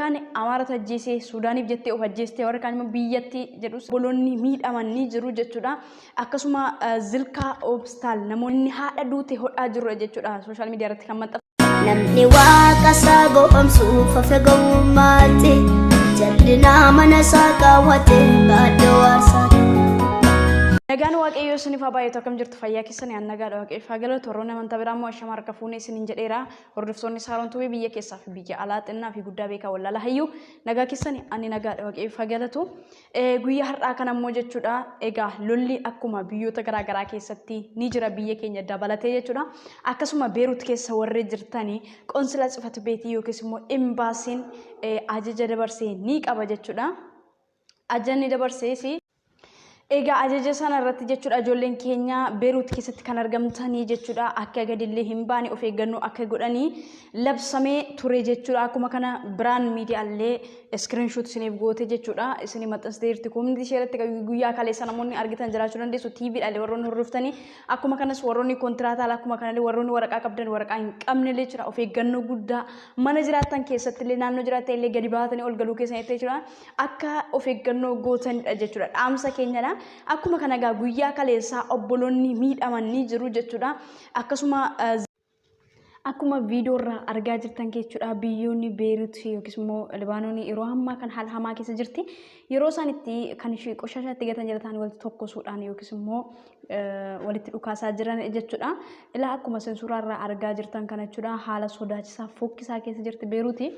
kaan Amaaratu ajjeese, Suudaaniif jettee of ajjeeste, warri kaan immoo biyyatti jedhus obboloonni miidhaman ni jiru jechuudha. Akkasuma Zilkaa Hospitaal namoonni haadha duute hodhaa jirudha jechuudha. Sooshaal miidiyaa irratti kan maxxanfame. Namni waaqa isaa gowwomsuuf hafe gowwummaatti jal'inaa mana isaa kaawwate baadhoo aarsaatti. Nagaan Waaqayyoo isiniif haa baay'atu. Akkam jirtu? Fayyaa keessanii? An nagaadha, Waaqayyoof haa galatu. Warroonni amantaa biraa immoo ashama harka fuunee isiniin jedheera. Hordoftoonni Saaroon Tuubii biyya keessaa fi biyya alaa, xinnaa fi guddaa, beekaa wallaalaa, hayyuu, nagaa keessanii? Ani nagaadha, Waaqayyoof haa galatu. Guyyaa har'aa kana immoo jechuudha, egaa lolli akkuma biyyoota garaagaraa keessatti ni jira, biyya keenya dabalatee jechuudha. Akkasuma Beerut keessa warri jirtanii qonsila tsifatu beetii yookiis immoo imbaasiin ajaja dabarsee ni qaba jechuudha. Ajajni dabarsees egaa ajaja sana irratti jechuudha, ijoolleen keenya Beeruut keessatti kan argamtanii jechuudha, akka gadillee hin baane of eeggannoo akka godhanii labsamee ture jechuudha. Akkuma kana biraan miidiyaallee iskiriinshuut isiniif goote jechuudha. Isinii maxxansitee jirti. Koominitii ishee irratti guyyaa kaleessa namoonni argitan jiraachuu dandeessu. TV dhaalee warroonni hordoftanii, akkuma kanas warroonni kontiraataa, akkuma kanallee warroonni waraqaa qabdan, waraqaa hin qabne jechuudha. Of eeggannoo guddaa mana jiraattan keessatti illee, naannoo jiraattan illee, gadi baatanii ol galuu keessanitti jechuudha, akka of eeggannoo gootanidha jechuudha. Dhaamsa keenyadha. Akkuma kana egaa guyyaa kaleessaa obboloonni miidhaman ni jiru jechuudha. Akkasuma akkuma viidiyoo irraa argaa jirtan jechuudha, biyyoonni Beerut yookiis immoo Libaanoon yeroo ammaa kan haala hamaa keessa jirti. Yeroo isaan itti kan ishee qoshasha itti gatan jala ta'anii walitti tokkosuudhaan yookiis immoo walitti dhukaasaa jiran jechuudha. Ilaa, akkuma isin suuraa irraa argaa jirtan kana jechuudha, haala sodaachisaa fokkisaa keessa jirti Beeruuti.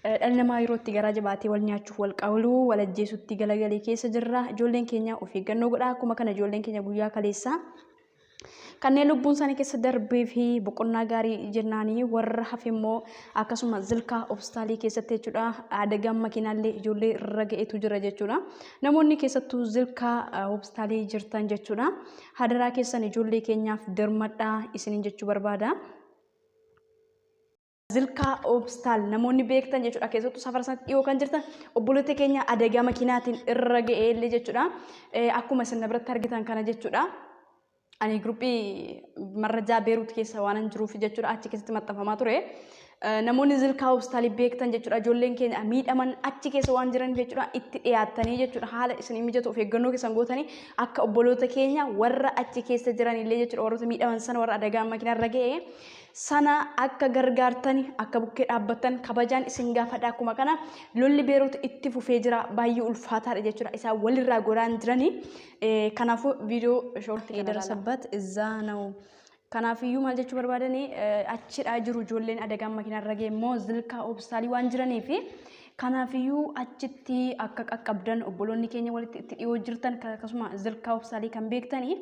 Dhalli namaa yeroo itti garaa jabaatee wal nyaachuuf, wal qaluu, wal ajjeesutti galagalee keessa jirra. Ijoolleen keenya of eeggannoo godhaa. Akkuma kana ijoolleen keenya guyyaa kaleessaa kanneen lubbuun isaanii keessa darbee fi boqonnaa gaarii jennaanii, warra hafe immoo akkasuma Zilkaa hospitaalii keessatti jechuudha, adagaan makiinaallee ijoollee irra ga'etu jira jechuudha. Namoonni keessattuu Zilkaa hospitaalii jirtan jechuudha, hadaraa keessan ijoollee keenyaaf dirmadhaa isiniin jechuu barbaada. Zilkaa hospitaal namoonni beektan jechuudha, keessattuu safara sanatti dhiyoo kan jirtan, obboloota keenya adagaa makiinaatiin irra ga'ee illee jechuudha, akkuma isin biratti argitan kana jechuudha. Ani giruuphii marrajaa Beeruut keessa waan jiruuf jechuudha, achi keessatti maxxanfamaa ture. Namoonni Zilkaa hospitaalii beektan jechuudha, ijoolleen keenya miidhaman achi keessa waan jiran jechuudha, itti dhiyaattanii jechuudha, haala isinii mijatu of eeggannoo keessan gootanii akka obboloota keenya warra achi keessa jiran illee jechuudha, warroota miidhaman sana, warra adagaa makiinaa irra ga'e sana akka gargaartani, akka bukkee dhaabbattan kabajaan isin gaafadha. Akkuma kana lolli Beeruut itti fufee jira, baay'ee ulfaataadha jechuudha, isaan walirraa goraan jiranii. Kanaafuu viidiyoo shoortii የደረሰበት እዛ ነው። Kanaafiyyuu maal jechuu barbaadanii, achidhaa jiru ijoolleen adagaan makiinaa irra ga'e immoo Zilkaa hospitaalii waan jiranii fi kanaafiyyuu achitti akka qaqqabdan, obboloonni keenya walitti itti dhiyoo jirtan, akkasuma Zilkaa hospitaalii kan beektanii,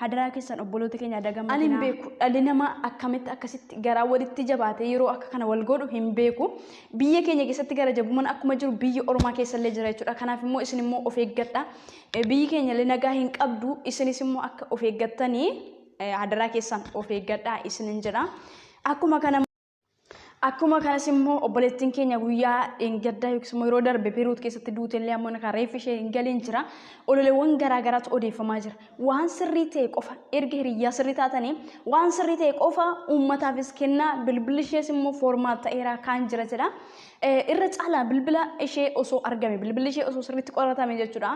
hadaraa keessan obboloota keenya adagaan makiinaa. Ani hin beeku, dhalli namaa akkamitti akkasitti garaa walitti jabaatee yeroo akka kana wal godhu hin beeku. Biyya keenya keessatti gara jabummaan akkuma jiru biyya ormaa keessa illee jira jechuudha. Kanaaf immoo isin immoo of eeggadha. Biyyi keenya illee nagaa hin qabdu, isinis immoo akka of eeggattanii hadaraa keessan of eeggadhaa isinin jedha. Akkuma kana Akkuma kanas immoo obboleettiin keenya guyyaa dheengaddaa yookiis immoo yeroo darbe Beeruut keessatti duute illee ammoo kan reeffi ishee hin galiin jira. Ololeewwan garaa garaatu odeeffamaa jira. Waan sirrii ta'e qofa, erga hiriyyaa sirrii taatanii, waan sirrii ta'e qofa uummataafis kennaa. Bilbilli ishees immoo format ta'eera kaan jira jedha. Irra caalaa bilbila ishee osoo argame, bilbilli ishee osoo sirriitti qoratame jechuudha,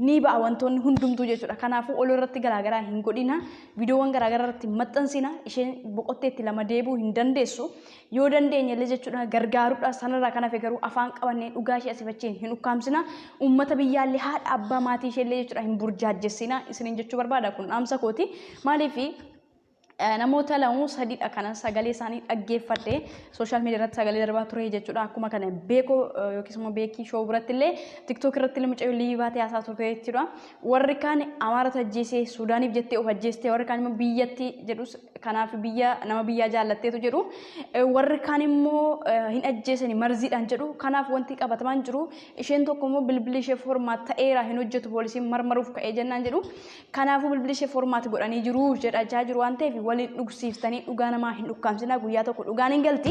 ni ba'a wantoonni hundumtuu jechuudha. Kanaafuu oloo irratti garaagaraa hin godhina. Viidiyoowwan garaagaraa irratti hin maxxansina. Isheen boqotteetti, lama deebi'uu hin dandeessu. Yoo dandeenye illee jechuudha gargaaruudha. Sanarraa kan hafe garuu afaan qabannee dhugaa ishee asii fachiin hin ukkaamsina. Uummata biyyaallee, haadha abbaa maatii ishee illee jechuudha, hin burjaajjessina isiniin jechuu barbaada. Kun dhaamsa kooti. Maaliif, namoota lamu sadiidha kanan sagalee isaanii dhaggeeffadhe, sooshaal miidiyaa irratti sagalee darbaa ture jechuudha. Akkuma kana beekoo yookiis immoo beekii shoo biratti illee, TikTok irratti illee mucayyoo liivii baatee haasaa turte jechuudha. Warri kaan Amaaratu ajjeesee, Suudaaniif jettee of ajjeeste, warri kaan immoo biyyatti jedhus, kanaaf biyya nama biyyaa jaallatteetu jedhu, warri kaan immoo hin ajjeesani marziidhaan jedhu. Kanaaf wanti qabatamaan jiru, isheen tokko immoo bilbilli ishee format ta'eera, hin hojjetu, poolisiin marmaruuf ka'ee jennaan jedhu. Kanaafuu bilbilli ishee format godhanii jiru jedhachaa jiru waan ta'eef, waliin dhugsiiftanii dhugaa namaa hin dhukkaamsinaa, guyyaa tokko dhugaan hin galti.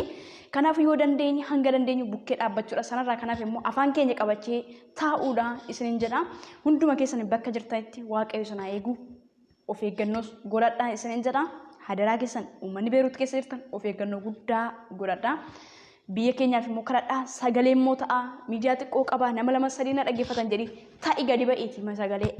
Kanaafuu yoo dandeenye, hanga dandeenyu bukkee dhaabbachuudha. Sanarraa kanaaf immoo afaan keenya qabachee taa'uudha isiniin jedha. Hunduma keessan bakka jirtanitti Waaqayyo isin haa eegu. Of eeggannoos godhadhaa isiniin jedha. Hadaraa keessan uummanni Beeruut keessa jirtan of eeggannoo guddaa godhadhaa. Biyya keenyaaf immoo kadhadhaa sagalee immoo ta'a miidiyaa xiqqoo qaba nama lama sadii na dhaggeeffatan jedhi ta'i gadi ba'iiti sagalee.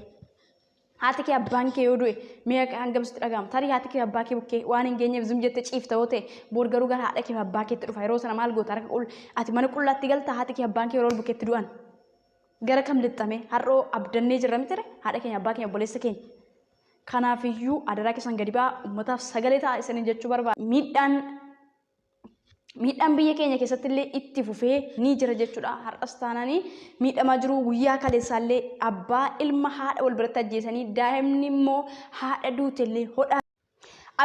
Haati kee abbaan kee yoo du'e mi'a hangam sitti dhaga'ama. Tarii haati kee abbaa kee bukkee waan hin geenyeef zum jettee ciifta yoo ta'e boor garuu gara haadha kee fi abbaa keetti dhufa. Yeroo sana maal goota harka qul ati mana qullaatti galta haati kee abbaan kee yeroo ol bukkeetti du'an. Gara kam lixxame har'oo abdannee jirra mitire haadha keenya abbaa keenya obboleessa keenya. Kanaafiyyuu adaraa keessan gadi ba'aa uummataaf sagalee ta'a isiniin jechuu barbaada. Miidhaan Miidhaan biyya keenya keessatti illee itti fufee ni jira jechuudha. Har'as taananii miidhamaa jiru. Guyyaa kaleessaallee abbaa ilma haadha wal biratti ajjeesanii daa'imni immoo haadha duute illee hodhaa.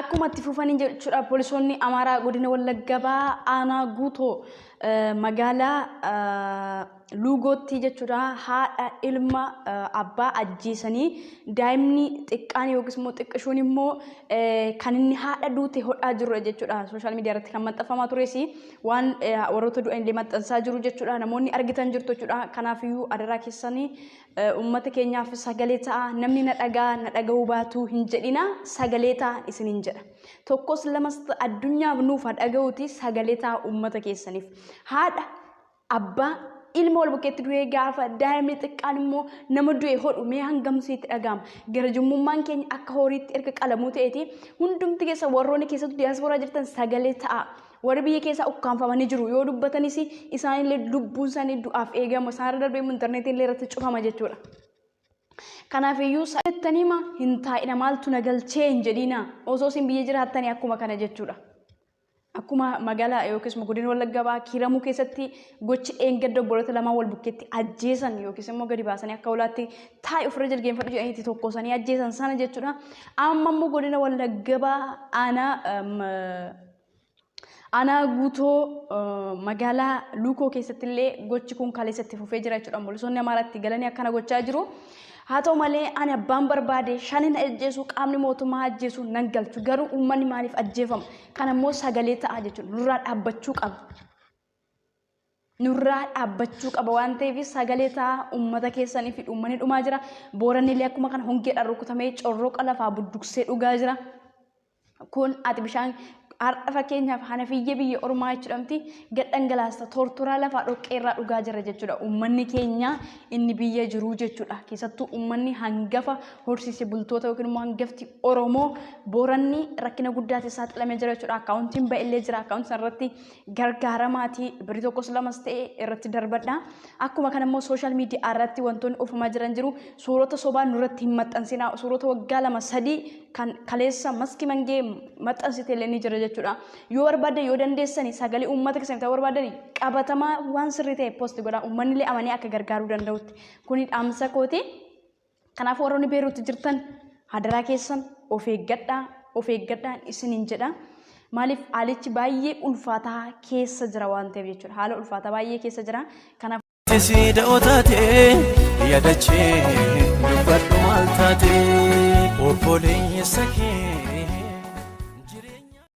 Akkuma itti fufanii jechuudha poolisoonni Amaaraa godina Wallagga Bahaa aanaa Guutoo magaalaa Luugootti jechuudha haadha ilma abbaa ajjeesanii daa'imni xiqqaan yookiis immoo xiqqishuun immoo kan inni haadha duute hodhaa jirudha jechuudha. Sooshaal miidiyaa irratti kan maxxanfamaa tures waan warroota du'an illee maxxansaa jiru jechuudha. Namoonni argitan jirtu jechuudha. Kanaafiyyuu adaraa keessanii uummata keenyaaf sagalee ta'a. Namni na dhagaa na dhaga'uu baatu hin jedhina sagalee ta'a isiniin jedha. Tokkos lamas addunyaaf nuuf haa dhaga'uuti sagalee ta'a uummata keessaniif. Haadha Abbaa ilma wal bukkeetti du'ee gaafa daa'imni xiqqaan immoo nama du'e hodhu mee hangam sitti dhaga'ama. Garajummummaan keenya akka horiitti erga qalamuu ta'eeti hundumti keessa warroonni keessattuu diyaasporaa jirtan sagalee ta'a. Warri biyya keessaa ukkaanfamanii jiru yoo dubbatanis isaanillee lubbuun isaanii du'aaf eegama isaanirra darbee immoo intarneetiin illee irratti cufama jechuudha. Kanaaf iyyuu jettaniima hin taa'ina maaltu na galchee hin jedhiina osoo isin biyya jiraattanii akkuma kana jechuudha. Akkuma magaalaa yookiis immoo godina Wallagga Bahaa Kiiramuu keessatti gochi dheengadda obboloota lamaan wal bukkeetti ajjeesan yookiis immoo gadi baasanii akka hoolaatti taa'i ofirra jilgeenfadhu jedhaniitti tokkosanii ajjeesan sana jechuudha. Amma immoo godina Wallagga Bahaa aanaa aanaa guutoo magaalaa Luukoo keessatti illee gochi kun kaleessa itti fufee jira jechuudha. Poolisoonni Amaaraatti galanii akkana gochaa jiru. Haa ta'u malee ani abbaan barbaade shanin ajjeesu qaamni mootummaa ajjeesu nan galchu garuu uummanni maaliif ajjeefama? Kana immoo sagalee ta'a jechuudha. Nurraa dhaabbachuu qaba. Nurraa dhaabbachuu qaba waan ta'eef sagalee ta'a uummata keessanii fi uummanni dhumaa jira. Booranni illee akkuma kana hongeedhaan rukutamee corroqa lafaa budduqsee dhugaa jira. Kun ati bishaan har'a fakkeenyaaf hanafiyyee biyya ormaa jechuudhamti gad dhangalaasta tortoraa lafaa dhoqqee irraa dhugaa jira jechuudha. Uummanni keenya inni biyya jiruu jechuudha. Keessattuu uummanni hangafa horsiise bultoota yookiin immoo hangafti Oromoo Booranni rakkina guddaatti saaxilamee jira jechuudha. Akkaawuntiin ba'ellee jira. Akkaawuntii sanarratti gargaaramaatii birrii tokkos lamas ta'e irratti darbadha. Akkuma kana immoo sooshaal miidiyaa irratti wantoonni oofamaa jiran jiru. Suurota sobaa nurratti hin maxxansinaa. Suurota waggaa lama sadii kan kaleessa maski mangee maxxansite illee ni jira jechuudha. Yoo barbaaddan yoo dandeessani sagalee uummata keessanii ta'uu barbaaddan qabatamaa waan sirrii ta'e poosti godhaa. Uummanni illee amanee akka gargaaruu danda'utti. Kuni dhaamsa kooti. Kanaaf warroonni Beeruutti jirtan hadaraa keessan of eeggadhaa of eeggadhaan isiniin jedha. Maaliif haalichi baay'ee ulfaataa keessa jira waan ta'eef jechuudha. Haala ulfaataa baay'ee keessa jira. Kanaaf Si da'oo taate yaadachee dubbadhu maal taate obboleessa kee.